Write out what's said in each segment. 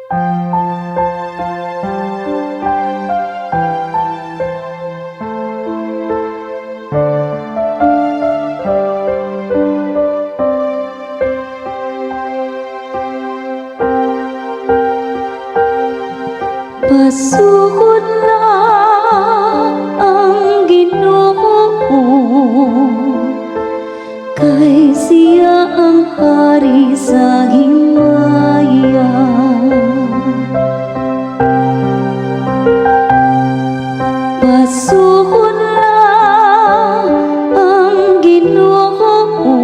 Pasukod na ang Ginoo, kay siya ang hari sa himaya. Pasukod na ang Ginoo,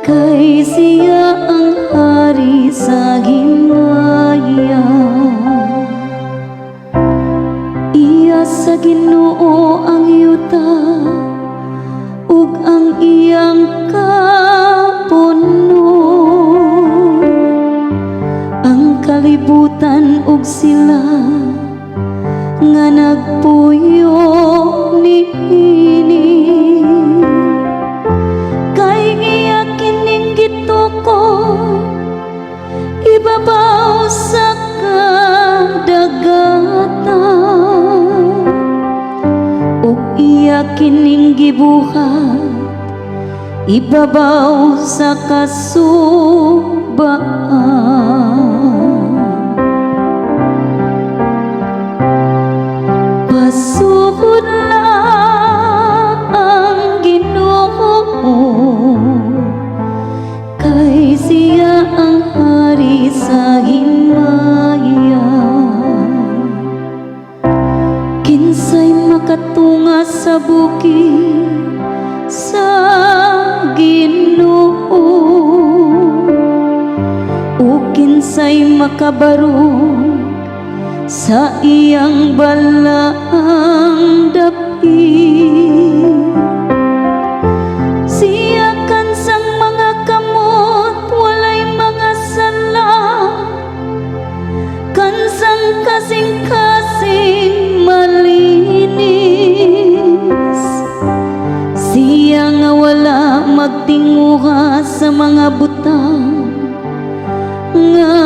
kay siya ang hari sa himaya. Iya sa Ginoo ang yuta ug ang iyang kapuno, ang kalibutan ug sila nga nagpuyo niini, kay iya kining gitukod ibabaw sa kadagatan ug iya kining gibuhat ibabaw sa kasubaan. Pasukod na ang Ginoo, kay siya ang hari sa himaya. Kinsay makatunga sa bukid sa Ginoo, o kinsay makabarog sa iyang balaang dapit? Siya kansang mga kamot walay mga sala, kansang kasing-kasing malinis. Siya nga wala magtinguha sa mga butang nga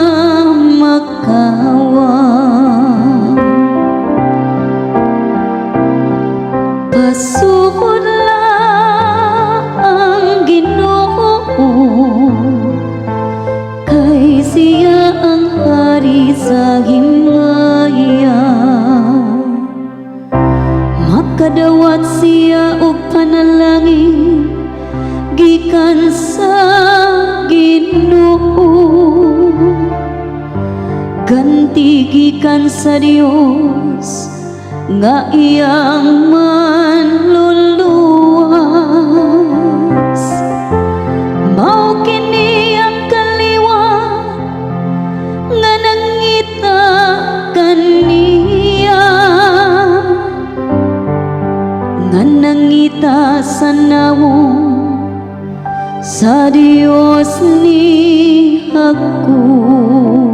makawa. Pasukod ang Ginoo, kay siya ang hari sa himaya. Makadawat siya og panalangin gikan sa Ginoo, ganti gikan sa Dios nga iyang manluluwas. Mao kini ang kaliwat nga nangita kaniya, nga nangita sa nawong sa Dios ni Jacob.